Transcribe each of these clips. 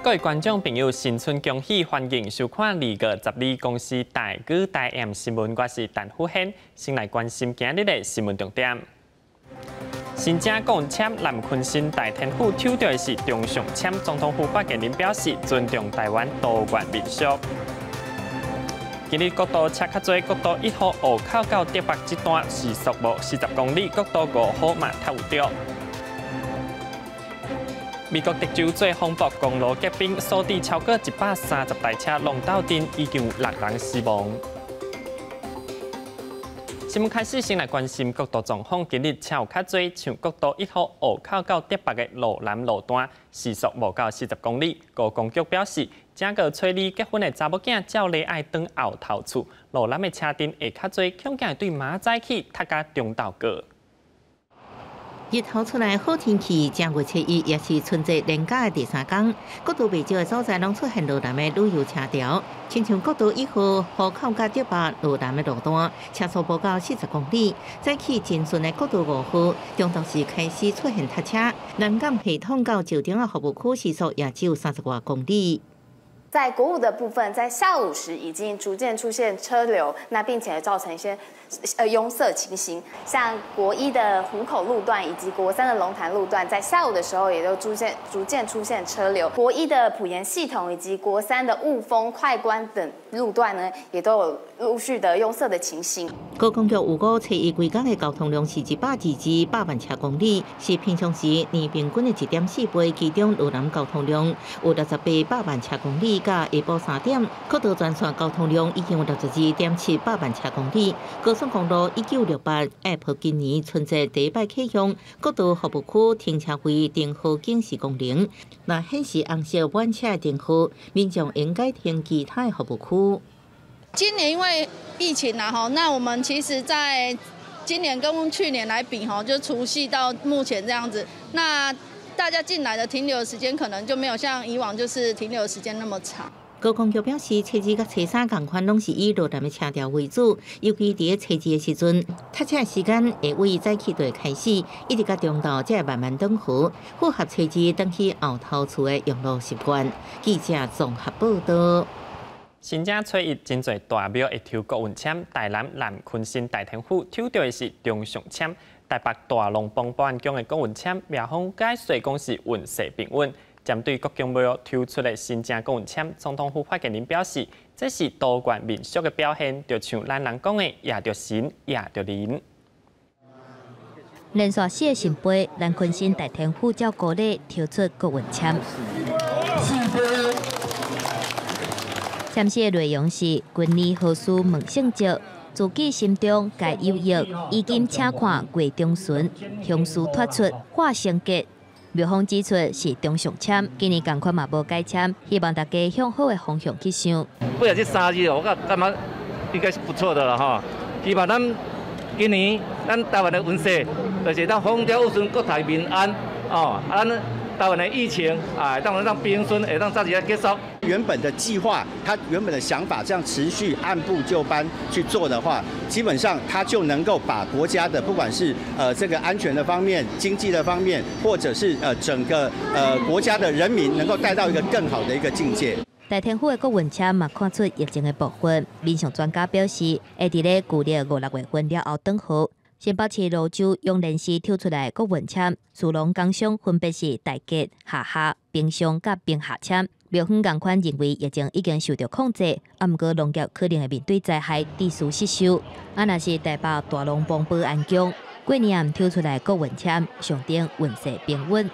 各位觀眾朋友，新春恭喜，歡迎收看2月12公視台語台 M 新聞，我是陳富軒，先來關心今日的新聞重點。新正國運籤南鯤鯓大天府抽著的是中上籤，總統府發言人表示尊重台灣多元民俗。今日國道車較濟，國道1號湖口到竹北這段時速無40公里，國道5號嘛較有著。美國德州做風暴公路結冰，鎖致超過130台車攏鬥陣，已經有六人死亡。新聞開始，先來關心國道狀況。今日車有較濟，像國道1號湖口到竹北的路南路段，時速無到40公里。高公局表示，這個初二結婚的查某囝照例愛轉後頭厝，路南的車陣會較濟，恐驚會對明仔起塞甲中晝過。日頭出來好天氣，正月初一也是春節連假的第三工，國道袂少的所在攏出現落南的旅遊車潮。親像國道1號湖口佮竹北路南的路段，車速無到40公里。早起真順的國道5號，中晝時開始出現塞車。南港系統到石碇的服務區時速也只有30外公里。在國五的部分，在下午時已經逐漸出現車流，那並且造成一些擁塞情形。像國一的湖口路段以及國三的龍潭路段，在下午的時候也都逐漸出現車流。國一的埔鹽系統以及國三的霧峰、快關等路段呢，也都有陸續的擁塞的情形。高公局預估初一規工的交通量是122百萬車公里，是平常時年平均的1.4倍。其中路南交通量有68百萬車公里。佮下晡3點，國道全線交通量已經有62.7百萬車公里。高速公路1968 App 今年春節第一擺啟用，國道服務區停車位燈號警示功能，若顯示紅色滿車的燈號，民眾應該停其他的服務區。今年因為疫情啊，吼，那我們其實在今年跟去年來比，吼，就除夕到目前這樣子，那大家進來的停留時間可能就沒有像以往就是停留時間那麼長。高公局表示，初二佮初三仝款攏是以路南的車潮為主，尤其佇咧初二的時陣，塞車時間會為早起就會開始，一直到中晝才會慢慢轉好，符合初二轉去後頭厝的用路習慣。記者綜合報道。新正初一，真濟大廟會抽國運籤，台南南鯤鯓大天府抽著的是中上籤，台北大龍椪保安宮的國運籤，廟方解說講是運勢平穩。針對國公廟抽出的新正國運籤，總統府發言人表示，這是多元民俗的表現，就像咱人講的，掖著神，掖著人。連續四个聖杯，南鯤鯓大天府照古禮抽出國運籤。籤詩的內容是：今年好事問聖石，自己心中皆有益，伊今請看月中旬，凶事脫出化成吉。廟方指出是中上籤，今年仝款嘛無改籤，希望大家向好的方向去想。不過這三字，我感覺應該是不錯的啦吼。希望咱今年咱台灣的運勢，就是咱風調雨順、國泰民安哦。啊，咱台灣的疫情啊，當讓平順，會當早日結束。原本的計劃，他原本的想法，這樣持續按部就班去做的話，基本上他就能夠把國家的不管是這個安全的方面、經濟的方面，或者是整個國家的人民，能夠帶到一個更好的一個境界。大天府的國運籤嘛，看出疫情的部分。民俗專家表示，會佇咧舊曆五六月份了後轉好。新北市蘆洲永聯寺抽出來國運籤，士農工商分別是大吉、下下、平上佮平下籤。廟方仝款認為疫情已經受到控制，啊，毋過農業可能會面對災害，致使失收。啊，若是台北大龍椪保安宮過年抽出來國運籤，象徵運勢平穩，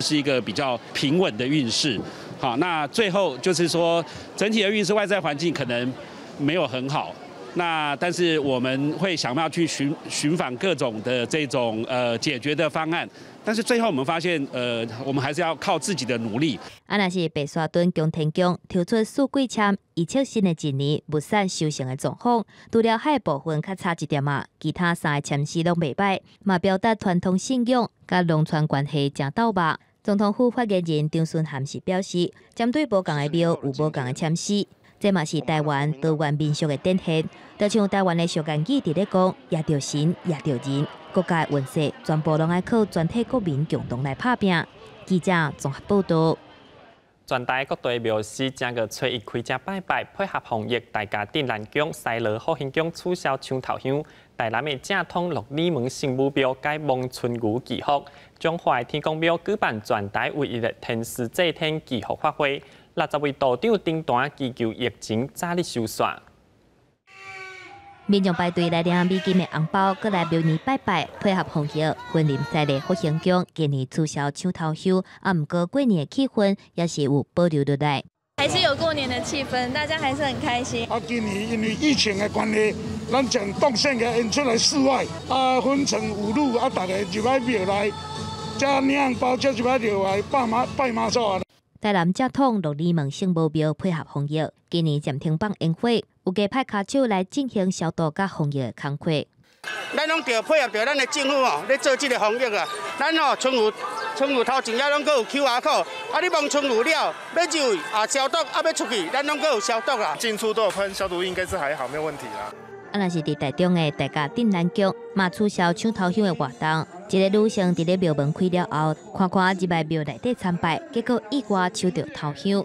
是一個比較平穩的運勢。好，那最後就是說，整體的運勢外在環境可能沒有很好。那但是我們會想要去尋訪各種的這種解決的方案，但是最後我們發現，我們還是要靠自己的努力。啊，若是白沙屯宮天宮抽出四季籤，預測新的一年物產收成的狀況，除了海部分較差一點仔，其他三个籤詩攏袂䆀，嘛表達傳統信仰佮農村關係誠鬥肉。總統府發言人張惇涵是表示，針對無仝的廟有無仝的籤詩。這嘛是台灣多元民俗的展現，就像台灣的俗諺語佇咧講，掖著神，掖著人，國家的運勢全部攏愛靠全體國民共同來拍拚。記者綜合報道。全台各地廟寺正月初一開齋拜拜，配合防疫，大甲鎮瀾宮、西螺福興宮取消搶頭香。台南的正統鹿耳門聖母廟改望春牛祈福，彰化天公廟舉辦全台唯一的天師祭天祈福法會，60位道長登壇祈求疫情早日收煞。民眾排隊來領美金的紅包，閣來廟內拜拜，配合防疫。雲林西螺福興宮今年取消搶頭香，啊，毋過過年的氣氛也是有保留落來。還是有過年的氣氛，大家還是很開心。啊，今年因為疫情的關係，咱將動線給延出來室外，啊，分成五路，啊，大家入來廟內，才領紅包，才入來廟內拜媽拜媽祖啊。台南正統鹿耳門聖母廟配合防疫，今年暫停放煙火，有加派跤手來進行消毒佮防疫的工課。咱攏著配合著咱的政府哦，咧做這个防疫啊。咱哦春牛春牛頭前遐攏閣有 QR code，啊你望春牛了，欲入啊消毒，啊欲出去，咱攏閣有消毒啦。進出都有噴消毒，應該是還好，沒有問題啦。啊，若是佇台中的大甲鎮瀾宮，嘛取消搶頭香的活動。一个女性佇咧廟門開了後，看看入來廟內底參拜，結果意外搶著頭香。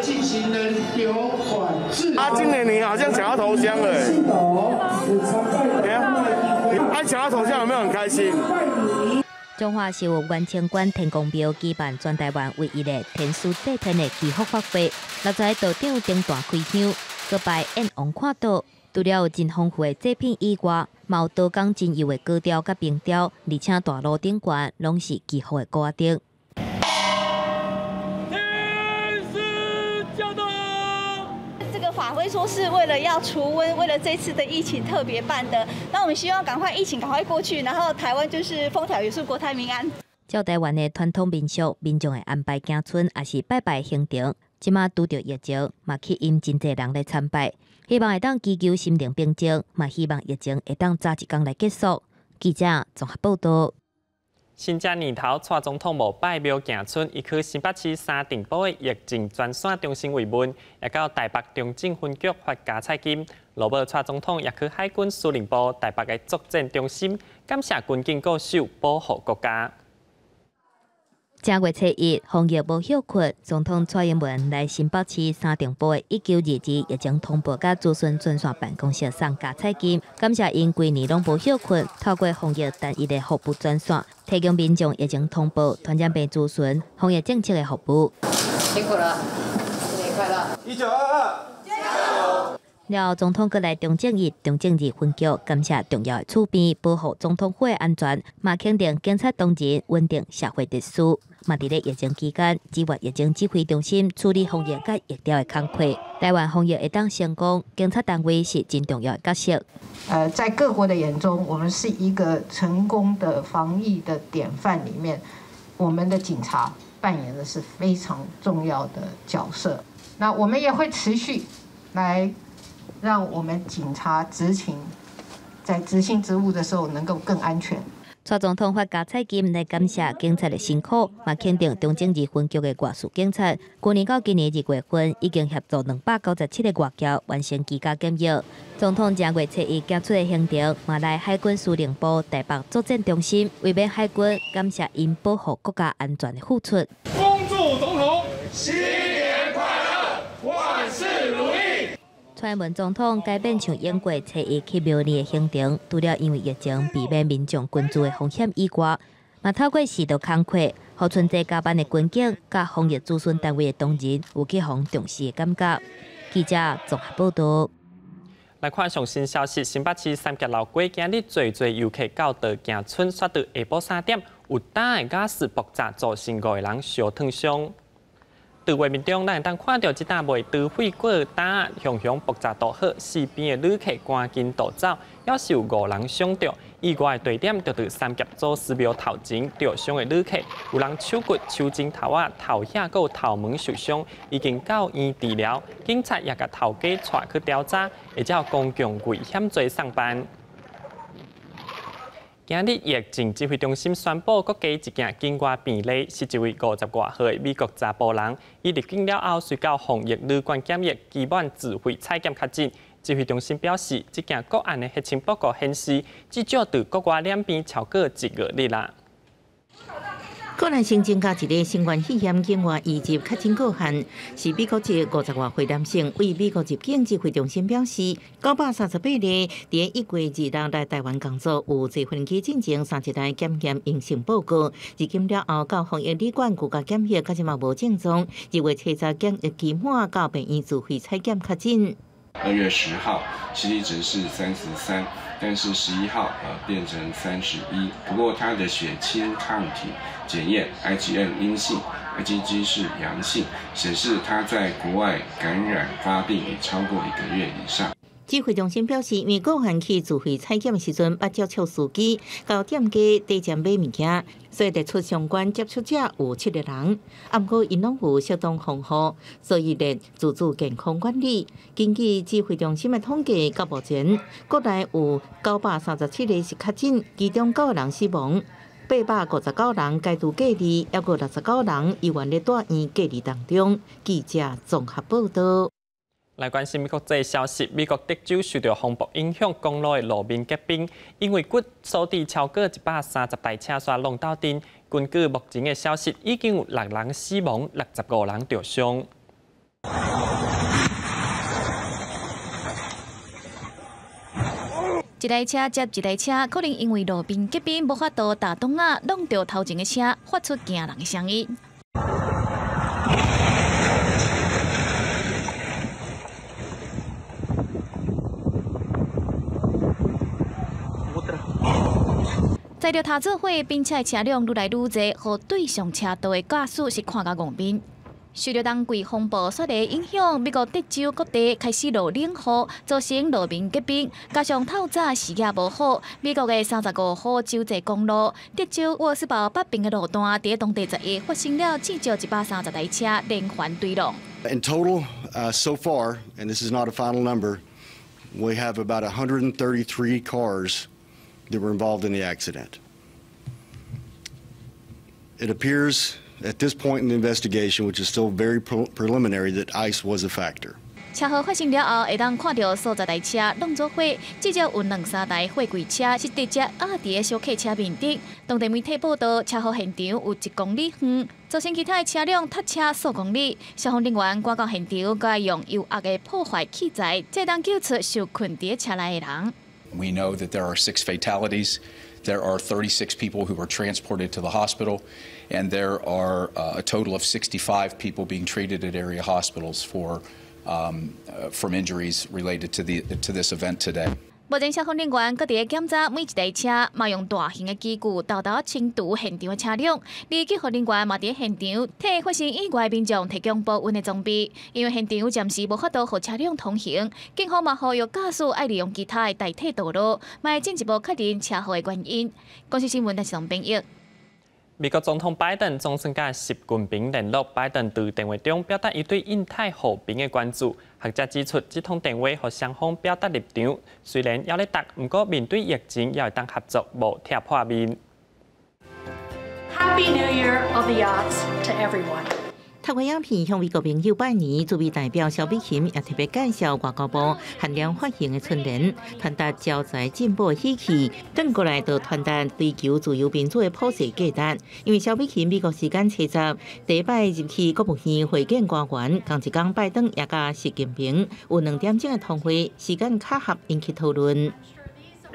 進行了啊，今年你好像搶到頭香了，啊，搶到頭香有沒有很開心？彰化是有元清宮天公廟舉辦全台灣唯一的天師祭天的祈福法會，60個道長登壇開香，閣拜閻王看道。除了有真豐富的祭品以外，嘛有刀工真幼的糕雕佮冰雕，而且大爐頂懸攏是祈福的糕仔。天師駕到！這個法會說是為了要除瘟，為了這次的疫情特別辦的。那我們希望趕快疫情趕快過去，然後台灣就是風調雨順，國泰民安。照台灣的傳統民俗，民眾會安排行村，抑是拜拜行程。這馬拄著疫情，嘛吸引真濟人來參拜，希望會當祈求心靈平靜，嘛希望疫情會當早一工來結束。記者綜合報導。新正年頭，蔡總統無拜廟行村，伊去新北市三重埔的疫情專線中心慰問，也到台北中正分局發加菜金。落尾蔡總統也去海軍司令部台北的作戰中心，感謝軍警國手保護國家。正月初一，防疫無歇睏，總統蔡英文來新北市三重埔的1922疫情通報佮諮詢專線辦公室送加菜金，感謝𪜶規年攏無歇睏，透過防疫單一的服務專線，提供民眾疫情通報、傳染病諮詢、防疫政策的服務。辛苦了，新年快樂！ 1922，加油！了後，總統閣來中正一、中正二分局，感謝重要的厝邊保護總統府的安全，嘛肯定警察同仁穩定社會秩序。嘛，佇咧疫情期間，支援疫情指揮中心處理防疫佮疫調的工課。台灣防疫會當成功，警察單位是真重要的角色。在各國的眼中，我們是一個成功的防疫的典範裡面，我們的警察扮演的是非常重要的角色。那我們也會持續來讓我們警察執勤，在執行職務的時候能夠更安全。蔡總統發加菜金來感謝警察的辛苦，嘛肯定中正二分局的外事警察。去年到今年2月份，已經協助297個外僑完成居家檢疫。總統正月初一行出的行程，嘛來海軍司令部台北作戰中心，慰勉海軍，感謝𪜶保護國家安全的付出。恭祝總統新年快樂，萬事如意。蔡英文總統改變像英國初一去廟裡的行程，除了因為疫情避免民眾群聚的風險以外，嘛透過適度工課，予春節加班的軍警佮防疫諮詢單位的同仁有去予重視的感覺。記者綜合報導。來看上新消息，新北市三峽老街今日濟濟遊客到道行村，煞到下晡3點，有膽的瓦斯爆炸，造成五個人燒燙傷。佇畫面中，咱會當看著這搭賣豬血糕擔雄雄爆炸導火，四邊的旅客趕緊逃走，猶是有五人傷著。意外的地點就佇三峽祖師廟頭前，著傷的旅客有人手骨、手指頭仔、頭額閣有頭毛受傷，已經到院治療。警察也共頭家帶去調查，會照公共危險罪送辦。今日疫情指揮中心宣布，閣加一件境外病例，是一位50外歲的美國查埔人。伊入境了後，隨到防疫旅館檢疫，期滿自費採檢確診。指揮中心表示，這件個案的血清報告顯示，至少佇國外兩邊超過一個月啦。國內新增加一个新冠肺炎境外移入確診個案，是美國籍50外歲男性。位美國入境指揮中心表示，938例佇1月2日來台灣工作，有坐飛機進前30台檢驗陰性報告。入境了後到防疫旅館居家檢疫，到這嘛無症狀。2月7日檢疫期滿，到病院自費採檢確診。2月10號，CT 值是33，但是11號變成31。不過他的血清抗體檢驗 IgM 陰性，IgG 是陽性，顯示他在國外感染發病已超過1個月以上。指揮中心表示，因為個案去自費採檢的時陣，捌接觸司機到店家底站買物件，所以列出相關接觸者有7個人。啊，毋過𪜶攏有適當防護，所以列自主健康管理。根據指揮中心的統計，到目前國內有937個是確診，其中9個人死亡，859人解除隔離，猶閣69人猶原咧住院隔離當中。記者綜合報道。來關心國際消息，美國德州受著風暴影響，公路的路面結冰，因為骨所致超過130台車煞攏鬥陣。根據目前的消息，已經有6人死亡，65人著傷。一台車接一台車，可能因為路面結冰無法度踏擋仔，弄著頭前的車，發出驚人的聲音。載著塔做伙並且車輛愈來愈濟，予對上車道的駕駛是看甲戇面。受著冬季風暴雪的影響，美國德州各地開始落冷雨，造成路面結冰。加上透早視野無好，美國的35號州際公路德州沃斯堡北邊的路段，佇當地10日發生了至少130台車連環墜落。 In total, so far, and this is not a final number, we have about 133 cars that were involved in the accident. It appears at this point in the investigation, which is still very preliminary, that ice was a factor. 車禍發生了後，會當看著數十台車攏做火，至少有2、3台貨櫃車是直接壓佇小客車面頂。當地媒體報道，車禍現場有1公里遠，造成其他的車輛塞車數公里。消防人員趕到現場，閣用油壓的破壞器材，才當救出受困佇車內的人。 We know that there are 6 fatalities. There are 36 people who were transported to the hospital, and there are a total of 65 people being treated at area hospitals from injuries related to this event today. 目前消防人員閣佇咧檢查每一台車，嘛用大型的機具沓沓清除現場的車輛。而救護人員嘛佇咧現場替發生意外民眾提供保溫的裝備。因為現場暫時無法度予車輛通行，警方嘛呼籲駕駛愛利用其他的代替道路，嘛會進一步確認車禍的原因。公視新聞陳世龍編譯。美國總統拜登總算佮習近平聯絡，拜登佇電話中表達伊對印太和平的關注。學者指出，這通電話予雙方表達立場，雖然猶咧鬥，毋過面對疫情也會當合作，無拆破面。 Happy New Year of the Yachts to everyone. 透過影片向美國朋友拜年，駐美代表蕭美琴也特別介紹外交部限量發行的春聯，傳達招財進寶的喜氣。轉過來就傳達追求自由民主的普世價值。因為蕭美琴美國時間70第一擺入去國務院會見官員，仝一工拜登也佮習近平有2點鐘的通話，時間巧合𪜶去討論。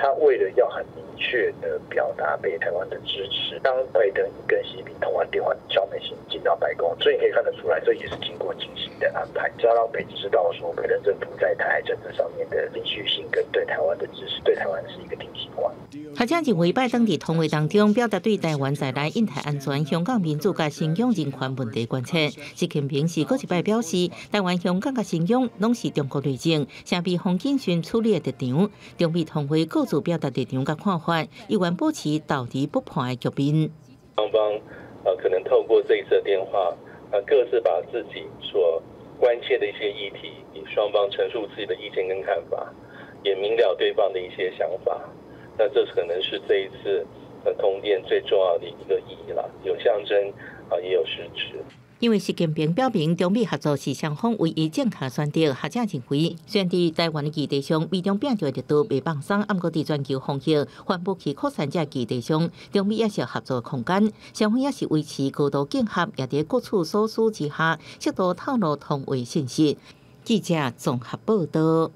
他為了要很明確的表達對台灣的支持，當拜登跟習近平通完電話，蕭美琴進到白宮，所以你可以看得出來，這也是經過精心的安排，只要讓北京知道說，拜登政府在台海政策上面的連續性跟對台灣的支持，對台灣是一個定心丸。學者認為，拜登佇通話當中表達對台灣在內印太安全、香港民主佮新疆人權問題關切。習近平是閣一擺表示，台灣、香港佮新疆攏是中國內政，啥被封謹慎處理的立場。中美通話各自表達立場佮看法，猶原保持鬥而不破的局面。雙方可能透過這一次的電話，各自把自己所關切的一些議題，雙方陳述自己的意見跟看法，也明了對方的一些想法。那這可能是這一次通電最重要的一個意義啦，有象徵啊，也有實質。因為習近平表明中美合作是雙方唯一正確選擇。學者認為，雖然佇台灣的議題上，美中拚著力度袂放鬆，毋過佇全球防疫、反武器擴散這議題上，中美也是有合作空間。雙方也是維持高度競合，也佇各取所需之下，適度透露通話信息。記者綜合報道。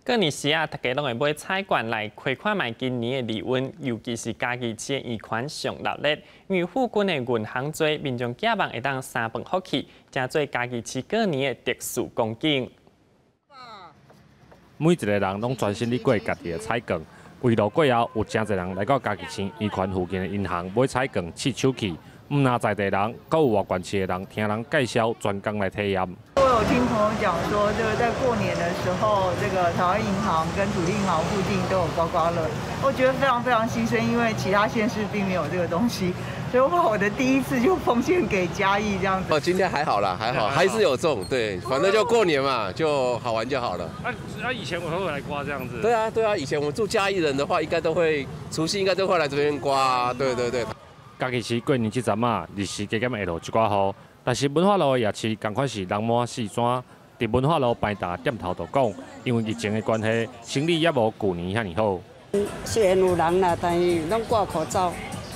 過年時啊，大家攏會買彩券來開看覓今年的利運，尤其是嘉義市的圓環上熱鬧，因為附近的銀行濟，民眾寄望會當三飯福氣，成做嘉義市過年的特殊光景。每一個人攏專心咧過家己的彩券，圍爐過後，有誠濟人來到嘉義市圓環附近的銀行買彩券試手氣。毋但在地人，閣有外縣市的人聽人介紹，專工來體驗。我有聽朋友講說，這個在過年的時候，這個台灣銀行跟土地銀行附近都有刮刮樂，我覺得非常非常新鮮，因為其他縣市並沒有這個東西，所以我把我的第一次就奉獻給嘉義這樣子。哦，今天還好啦，還好，還是有中，對，反正就過年嘛，就好玩就好了。啊，以前我都會來刮這樣子。對啊，對啊，以前我們住嘉義人的話，應該都會除夕應該都會來這邊刮，對對對。嘉義市過年這陣仔，日時加減會落一寡雨，但是文化路的夜市仝款是人滿四山。佇文化路排檔店頭就講，因為疫情的關係，生意也無舊年遐爾好。雖然有人啦，但是攏掛口罩，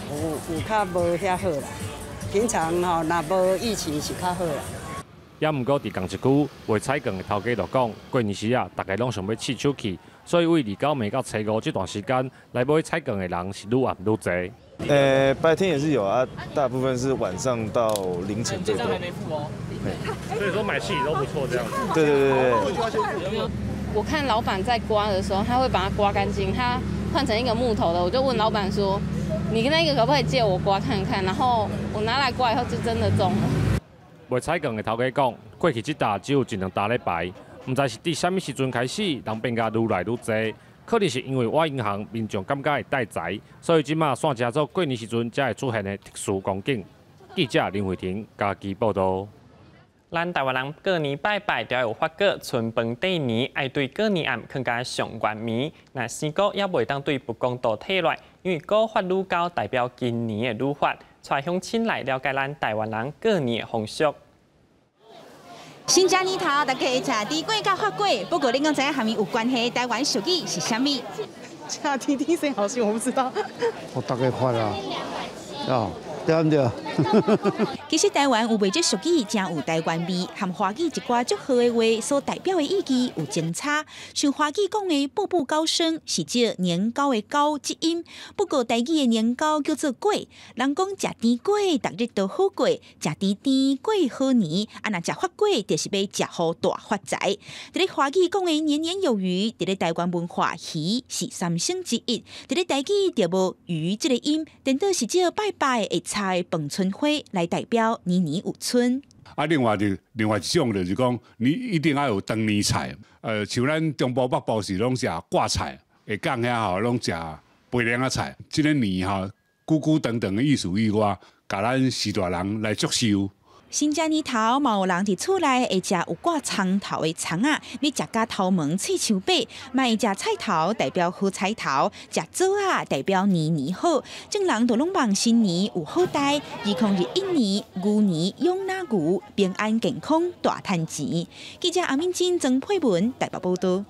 有較無遐好啦。平常吼，若無疫情是較好啦。也毋過佇仝一區賣彩券的頭家就講，過年時啊，大家攏想欲試手氣，所以對29暝到初五這段時間來買彩券的人是愈來愈濟。白天也是有啊，大部分是晚上到凌晨最多。所以說買戲都不錯，這樣子。對對對對。我看老闆在刮的時候，他會把它刮乾淨，他換成一個木頭的，我就問老闆說：“你那個可不可以借我刮看看？”然後我拿來刮以後，就真的中了。賣彩券的頭家講，過去這搭只有一兩搭咧排，毋知是佇啥物時陣開始，人變甲愈來愈濟。可能是因為倚銀行民眾感覺會帶財，所以這馬煞成做過年時陣才會出現的特殊光景。記者林慧婷嘉義報導。咱台灣人過年拜拜，都有發覺春飯綴年愛對過年暗囥共上懸暝。若生果也袂當對佛公度退落，因為果發愈厚，代表今年會愈發。帶鄉親來了解咱台灣人過年的風俗。新正年頭，大家會食豬粿佮發粿。不過，你敢知影和伊有關係？台灣俗語是啥物？食甜甜生好心，我不知道。我大概發啦，哦，對毋對？其實台灣有袂少俗語，誠有台灣味，和華語一寡祝賀的話所代表的意義有真差。像華語講的“步步高升”，是指年糕的“高”這音。不過台語的年糕叫做粿，人講食甜粿，逐日都好過；食甜甜過好年。啊，若食發粿，就是欲食予大發財。佇咧華語講的“年年有餘”，佇咧台灣文化，魚是三牲之一。佇咧台語就無魚這個音，顛倒是藉拜拜會插的飯春花來代表年年有春。啊，另外就另外一種就是講，你一定愛有長年菜。像咱中部北部是攏食掛菜，下港遐吼攏食白涼仔菜。這個年吼，久久長長的意思以外，共咱序大人來祝壽。新正年頭，嘛有人佇厝內會食有掛蔥頭的蔥仔，欲食甲頭毛喙鬚白；嘛會食菜頭，代表好彩頭；食棗仔，代表年年好。眾人都攏望新年有好代，2021年牛年勇若牛，平安健康大趁錢。記者阿敏珍、曾佩文台北報導。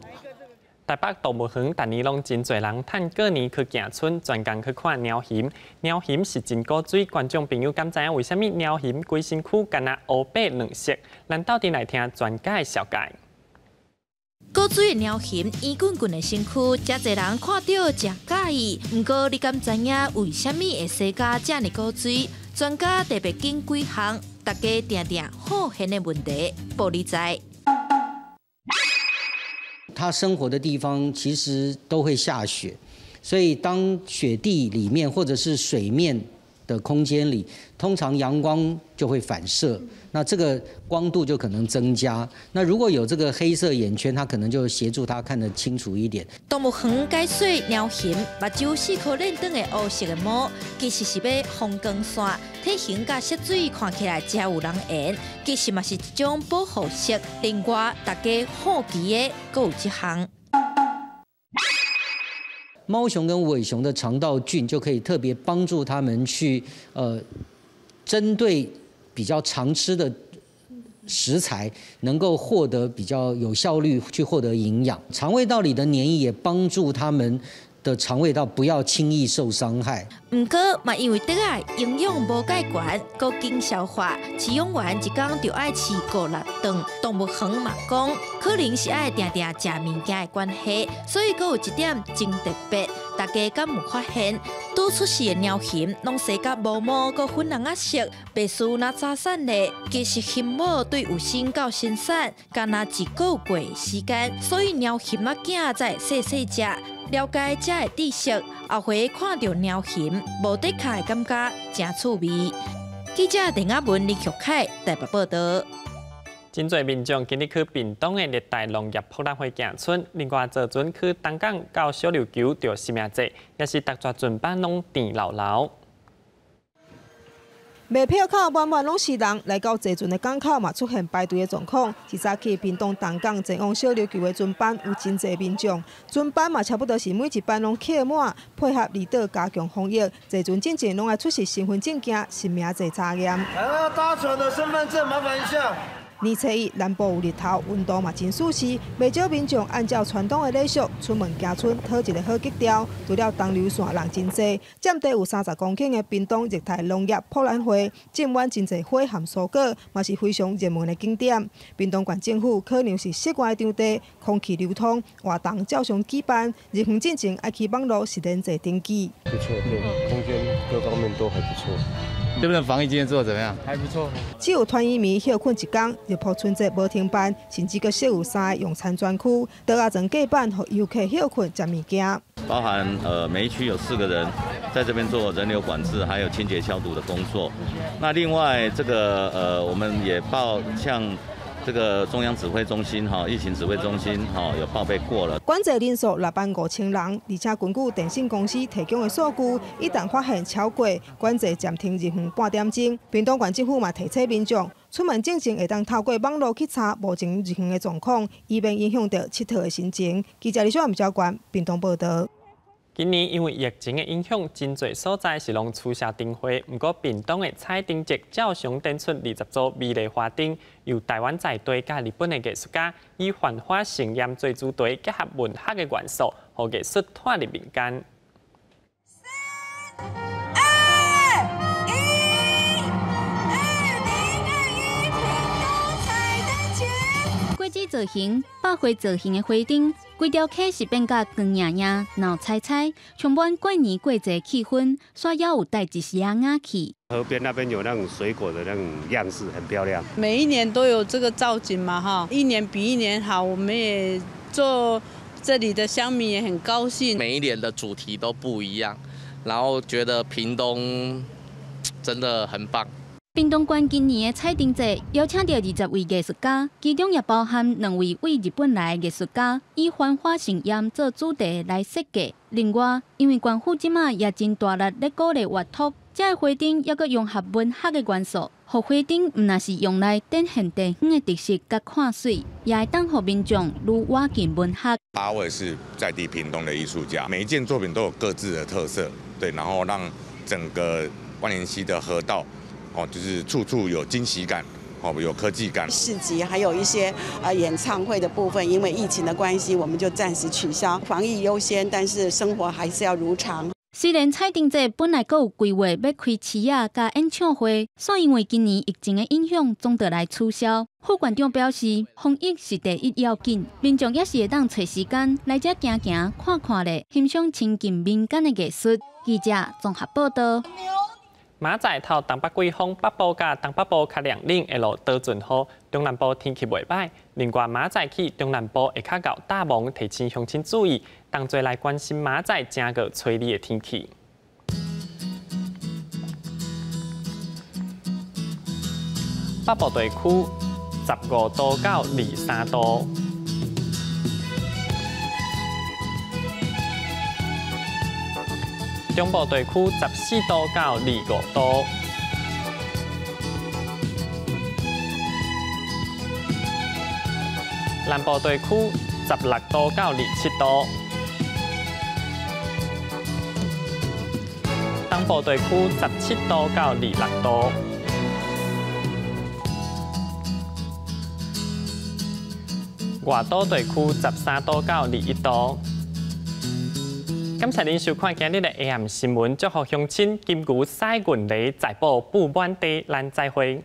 台北動物園逐年攏真濟人趁過年去行春，專工去看貓熊。貓熊是真古錐，觀眾朋友敢知影為啥物貓熊規身軀敢若烏白兩色？咱鬥陣來聽專家的紹介。古錐的貓熊，圓滾滾的身軀，誠濟人看著誠佮意。毋過，你敢知影為啥物會生甲遮爾古錐？專家特別揀幾項，大家定定好玄的問題，報你知。它生活的地方其實都會下雪，所以當雪地裡面或者是水面的空間裡，通常陽光就會反射，那這個光度就可能增加。那如果有這個黑色眼圈，它可能就協助它看得清楚一點。動物園解說貓熊目睭四顆輪轉的烏色的毛，其實是欲防光線，體型佮色水看起來誠有人緣，其實嘛是一種保護色。另外，大家好奇的閣有這項。貓熊跟無尾熊的腸道菌就可以特別幫助他們去，針對比較常吃的食材，能夠獲得比較有效率去獲得營養。腸胃道裡的黏液也幫助他們的腸胃道不要輕易受傷害。毋過嘛，因為竹仔營養無蓋懸，閣緊消化，飼養員一工就愛飼五六頓。動物園嘛講，可能是愛定定食物件的關係，所以閣有一點真特別，大家敢有發現？拄出世的貓熊攏生甲毛毛閣粉紅仔色，白事若早產咧，其實熊母對有生到生產，敢若一個月時間，所以貓熊仔囝才會細細隻。了解這个知識，後回看著貓熊無得跤的感覺誠趣味。記者鄭亞文、林玉凱台北報道。真濟民眾今日去屏東的熱帶農業博覽會行春，另外坐船去東港到小琉球著實名制，也是逐逝船班攏甜流流。賣票口滿滿攏是人，來到坐船的港口嘛出現排隊的狀況。一早起屏東東港前往小琉球的船班有真濟民眾，船班嘛差不多是每一班攏客滿，配合離島加強防疫，坐船進前攏愛出示身份證件、實名制查驗。來，要搭船的身份證，麻煩一下。年初一，南部有日頭，溫度嘛真舒適，袂少民眾按照傳統的禮俗出門行春，討一个好吉兆。除了東流線人真濟，佔地有30公頃的屏東熱帶農業博覽會，種滿真濟花和蔬果，嘛是非常熱門的景點。屏東縣政府考量是室外場地，空氣流通，活動照常舉辦。入園進前愛去網路實聯制登記。不錯，對，空間各方面都還不錯。對不對？防疫經驗做得怎麼樣？還不錯。只有團圓暝歇睏一工，日浦春節無停辦，甚至閣設有三个用餐專區，桌仔床隔板，予遊客歇睏食物件。包含每一區有4個人在這邊做人流管制，還有清潔消毒的工作。那另外這個我們也報向這個中央指揮中心哈，疫情指揮中心哈有報備過了。管制人數6萬5千人，而且根據電信公司提供的數據，一旦發現超過，管制暫停入園半點鐘。屏東縣政府嘛提醒民眾，出門進前會當透過網路去查目前入園的狀況，以免影響到𨑨迌的心情。記者李小文、趙冠屏東報道。今年因為疫情的影響，真濟所在是攏取消燈會。毋過屏東的彩燈節照常展出20組美麗花燈，由台灣在地佮日本的藝術家以繁花盛宴做主題，結合文學的元素，予藝術拖入民間。3、2、1，2021屏東彩燈節。果子造型、百花造型的花燈。規條溪是變甲光熠熠、鬧彩彩，充滿過年過節氣氛，煞猶有帶一絲仔雅氣。河邊那邊有那種水果的那種樣式，很漂亮。每一年都有這個造景嘛，哈，一年比一年好。我們也做這裡的鄉民也很高興。每一年的主題都不一樣，然後覺得屏東真的很棒。屏東縣今年的彩燈節邀請著20位藝術家，其中也包含2位對日本來的藝術家，以繁花盛宴做主題來設計。另外，因為縣府這馬也真大力咧鼓勵閱讀，這个花燈猶閣融合文學的元素，予花燈毋但是用來展現地方的特色佮看媠，也會當予民眾愈倚近文學。8位是在地屏東的藝術家，每一件作品都有各自的特色，對，然後讓整個萬年溪的河道。哦，就是處處有驚喜感，哦，有科技感。市集還有一些演唱會的部分，因為疫情的關係，我們就暫時取消。防疫優先，但是生活還是要如常。雖然彩燈節本來閣有規劃欲開市仔佮演唱會，煞因為今年疫情的影響，總得來取消。副縣長表示，防疫是第一要緊，民眾也是會當揣時間來遮行行看看咧，欣賞親近民間的藝術。記者綜合報道。明仔載透東北季風，北部佮東北部較涼冷，會落多陣雨。中南部天氣袂䆀。另外，明仔載起中南部會較𠢕大霧，提醒鄉親注意，同齊來關心明仔載正月初二的天氣。北部地區15度到23度。中部地區14度到25度，南部地區16度到27度，東部地區17度到26度。外島地區13度到21度。感謝您收看今日的 AM 新聞，祝福鄉親金牛賽銀梨財寶布滿地，咱再會。